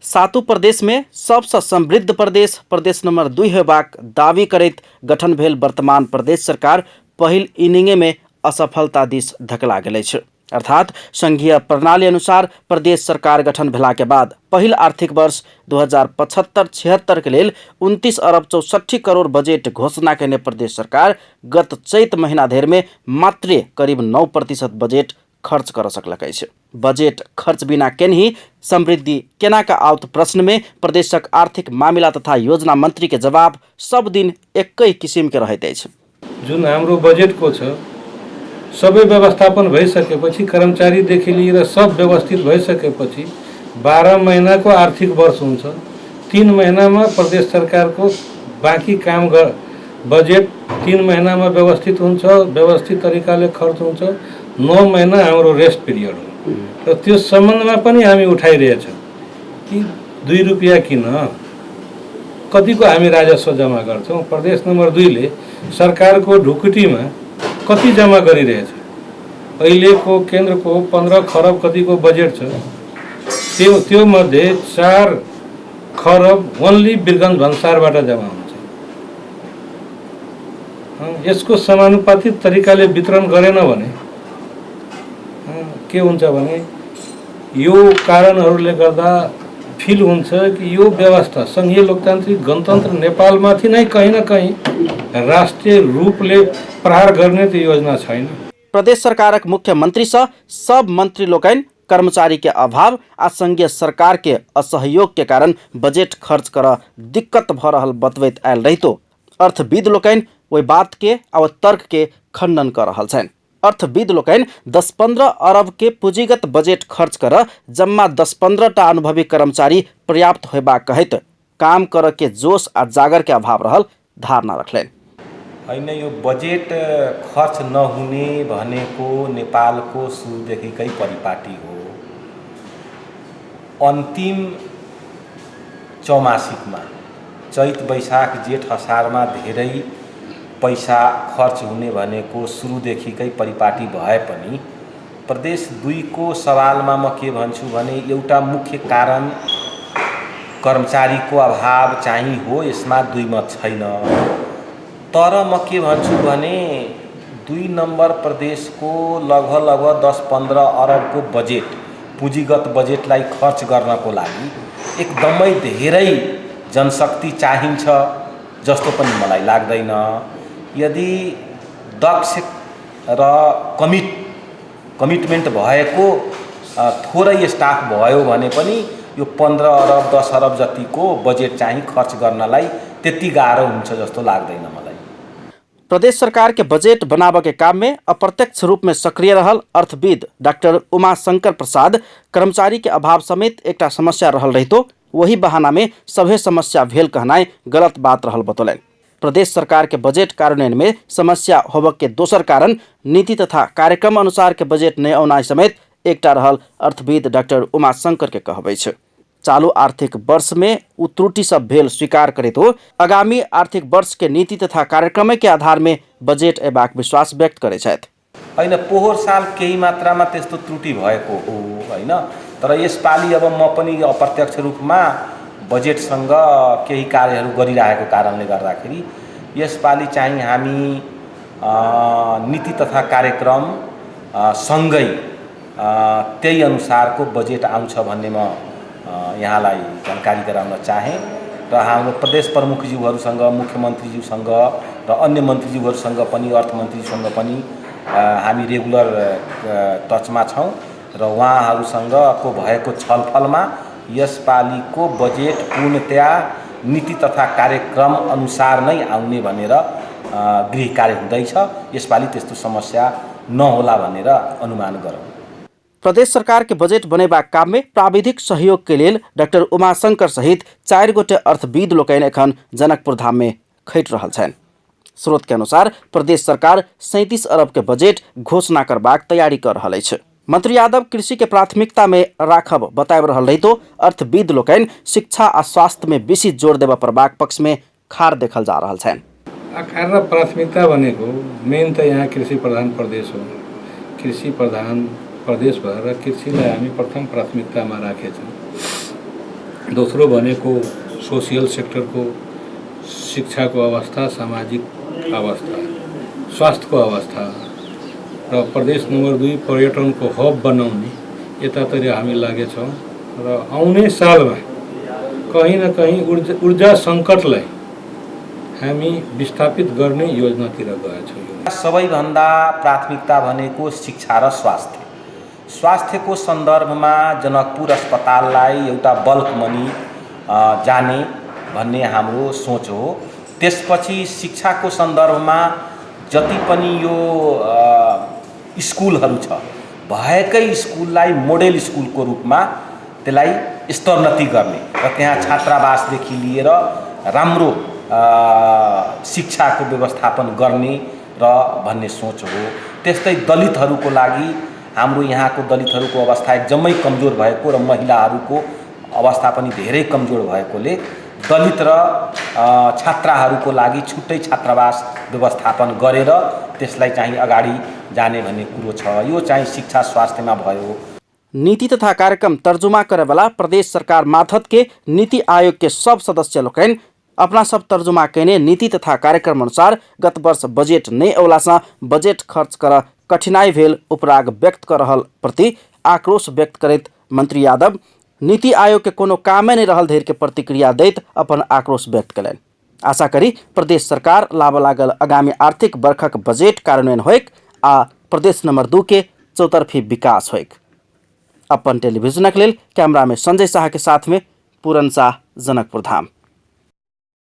सातु प्रदेश में सबसे समृद्ध प्रदेश प्रदेश नंबर 2 हेबाक दावी करैत गठन भेल वर्तमान प्रदेश सरकार पहिल इनिंगे में असफलता दिस धकेला गेल अछि। अर्थात संघीय प्रणाली अनुसार प्रदेश सरकार गठन भेला के बाद पहिल आर्थिक वर्ष 2075-76 के लेल 29 अरब 64 करोड़ बजेट घोषणा केने प्रदेश सरकार गत चैत महीना धरि में मात्र करीब 9% बजेट खर्च कर सकलक अछि। बजेट खर्च बिना केनही समृद्धि केना का आउत प्रश्न में प्रदेशक आर्थिक मामिला तथा योजना मंत्री के जवाब सब दिन एकै किसिम के रहैत अछि। जुन हाम्रो बजेट को छ सबै व्यवस्थापन भइसकेपछि कर्मचारीदेखि लिएर सब व्यवस्थित भइसकेपछि 12 महिनाको आर्थिक वर्ष हुन्छ। 3 महिनामा प्रदेश सरकारको बाँकी काम बजेट 3 महिनामा व्यवस्थित हुन्छ, व्यवस्थित तरिकाले खर्च हुन्छ। 9 महिना हाम्रो रेस्ट पिरियड हो र त्यो सम्बन्धमा पनि हामी उठाइरहेछौँ कि 2 रुपैयाँ किन कतिको हामी राजस्व जम्मा गर्छौँ। प्रदेश नम्बर 2 ले सरकारको ढुकुटीमा कति जम्मा गरिरहेछ। अहिलेको केन्द्रको 15 खरब कतिको बजेट छ त्यो मध्ये 4 खरब ओन्ली बिरगञ्ज भन्सारबाट जम्मा हुन्छ। यसको समानुपातिक तरिकाले वितरण गरेन भने के हुन्छ भने यो कारणहरूले गर्दा फिल हुन्छ कि यो व्यवस्था संघीय लोकतान्त्रिक गणतन्त्र नेपालमाथि नै कहीँ न कहीँ राष्ट्रिय रूपले प्रहार गर्ने त योजना छैन। प्रदेश सरकारक मुख्यमंत्री सह सब मंत्री लोकनि कर्मचारी के अभाव आ संघीय सरकार के असहयोग के कारण बजेट खर्च कर दिक्कत भ रहल बतबैत आयल रहितो अर्थविद लोकनि ओहि बात के आ तर्क के खंडन कर रहल छन्। अर्थविद लोकनि 10-15 अरब के पूंजीगत बजेट खर्च कर जम्मा 10-15 टा अनुभवी कर्मचारी पर्याप्त होबाक कहैत काम कर के जोश आ जागर के अभाव रहल धारणा रखलनि। होइन, यो बजेट खर्च नहुने भनेको नेपालको सुरुदेखिकै परिपाटी हो। अन्तिम चौमासिकमा चैत वैशाख जेठ असारमा धेरै पैसा खर्च हुने भनेको सुरुदेखिकै परिपाटी भए पनि प्रदेश 2 को सवालमा म के भन्छु भने एउटा मुख्य कारण कर्मचारीको अभाव चाहिँ हो, यसमा 2 मत छैन। तर म के भन्छु भने 2 नम्बर प्रदेशको लगभग 10-15 अरबको बजेट पुँजीगत बजेटलाई खर्च गर्नको लागि एकदमै धेरै जनशक्ति चाहिन्छ जस्तो पनि मलाई लाग्दैन। यदि दक्ष र कमिटमेन्ट भएको थोरै स्टाफ भयो भने पनि यो 15 अरब 10 अरब जतिको बजेट चाहिँ खर्च गर्नलाई त्यति गाह्रो हुन्छ जस्तो लाग्दैन मलाई। प्रदेश सरकार के बजेट बनावे के काम में अप्रत्यक्ष रूप में सक्रिय रहल अर्थविद डॉक्टर उमाशंकर प्रसाद कर्मचारी के अभाव समेत एकटा समस्या रहल रहितो वही बहाना में सभे समस्या भेल कहनाई गलत बात रहल बतौलन। प्रदेश सरकार के बजेट कार्यान्वयन में समस्या होबक के दोसर कारण नीति तथा कार्यक्रम अनुसार के बजेट नहीं औनाई समेत एकटा रहल अर्थविद डॉक्टर उमाशंकर के कहबै छै। चालू आर्थिक वर्ष में उ त्रुटि सब भेल स्वीकार करैत हो आगामी आर्थिक वर्ष के नीति तथा कार्यक्रम के आधार में बजेट एबाक विश्वास व्यक्त करे छथि। होइन, पोहोर साल केही मात्रामा त्यस्तो त्रुटि भएको हो होइन, तर यसपालि अब म पनि अप्रत्यक्ष रूपमा बजेटसँग केही कार्यहरू गरिरहेको कारणले गर्दाखेरि यसपालि चाहिँ हामी नीति तथा कार्यक्रम सँगै त्यही अनुसारको बजेट आउँछ भन्ने म यहाँलाई जानकारी गराउन चाहे र हाम्रो प्रदेश प्रमुखज्यूहरूसँग मुख्यमन्त्रीज्यूसँग र अन्य मन्त्रीज्यूहरूसँग पनि अर्थमन्त्रीसँग पनि हामी रेगुलर टचमा छौँ र उहाँहरूसँगको भएको छलफलमा यसपालिको बजेट पूर्णतया नीति तथा कार्यक्रम अनुसार नै आउने भनेर गृह कार्य हुँदैछ। यसपालि त्यस्तो समस्या नहोला भनेर अनुमान गरौँ। प्रदेश सरकार के बजेट बनेबा काम में प्राविधिक सहयोग के लिए डॉक्टर उमाशंकर सहित 4 गोटे अर्थविद लोकनि एखन जनकपुर धाम में खटि रहल छन्। स्रोत के अनुसार प्रदेश सरकार 37 अरब के बजेट घोषणा करबाक तैयारी कर रहल अछि। मंत्री यादव कृषि के प्राथमिकता में राखब बताब रहल रहितो अर्थविद लोकनि शिक्षा आ स्वास्थ्य में बेसी जोड़ देबा परबाक पक्ष में खार देखल जा रहल छन्। आकार र प्राथमिकता भनेको मेन त यहाँ कृषि प्रधान प्रदेश हो। कृषि प्रधान प्रदेश भएर कृषिलाई हामी प्रथम प्राथमिकतामा राखेछौँ। दोस्रो भनेको सोसियल सेक्टरको शिक्षाको अवस्था, सामाजिक अवस्था, स्वास्थ्यको अवस्था र प्रदेश नम्बर 2 पर्यटनको हब बनाउने यतातरी हामी लागेछौँ र आउने सालमा कहीँ न कहीँ ऊर्जा सङ्कटलाई हामी विस्थापित गर्ने योजनातिर गएछौँ। सबैभन्दा प्राथमिकता भनेको शिक्षा र स्वास्थ्य। स्वास्थ्यको सन्दर्भमा जनकपुर अस्पताललाई एउटा बल्क मनी जाने भन्ने हाम्रो सोच हो। त्यसपछि शिक्षाको सन्दर्भमा जति पनि यो स्कुलहरू छ, भएकै स्कुललाई मोडेल स्कुलको रूपमा त्यसलाई स्तरोन्नति गर्ने र त्यहाँ छात्रावासदेखि लिएर राम्रो शिक्षाको व्यवस्थापन गर्ने र भन्ने सोच हो। त्यस्तै दलितहरूको लागि हाम्रो यहाँको दलितहरूको अवस्था एकदमै कमजोर भएको र महिलाहरूको अवस्था पनि धेरै कमजोर भएकोले दलित र छात्राहरूको लागि छुट्टै छात्रावास व्यवस्थापन गरेर त्यसलाई चाहिँ अगाडि जाने भन्ने कुरो छ। यो चाहिँ शिक्षा स्वास्थ्यमा भयो। नीति तथा कार्यक्रम तर्जुमा करे वाला प्रदेश सरकार मार्फत के नीति आयोग के सब सदस्य लोकन अपना सब तर्जुमा कहने नीति तथा कार्यक्रम अनुसार गत वर्ष बजेट नहीं औलासा बजेट खर्च कर कठिनाई भेल उपराग व्यक्त कर रहल प्रति आक्रोश व्यक्त करत मंत्री यादव नीति आयोग के कोनो कामे नहीं रहल धैर्य के प्रतिक्रिया दैत अपन आक्रोश व्यक्त कलन। आशा करी प्रदेश सरकार लाभ लागल आगामी आर्थिक वर्षक बजेट कार्यान्वयन होइक आ प्रदेश नंबर 2 के चौतरफी विकास होइक। अपन टेलीविजन के लेल कैमरा में संजय शाह के साथ में पूरन शाह, जनकपुर धाम।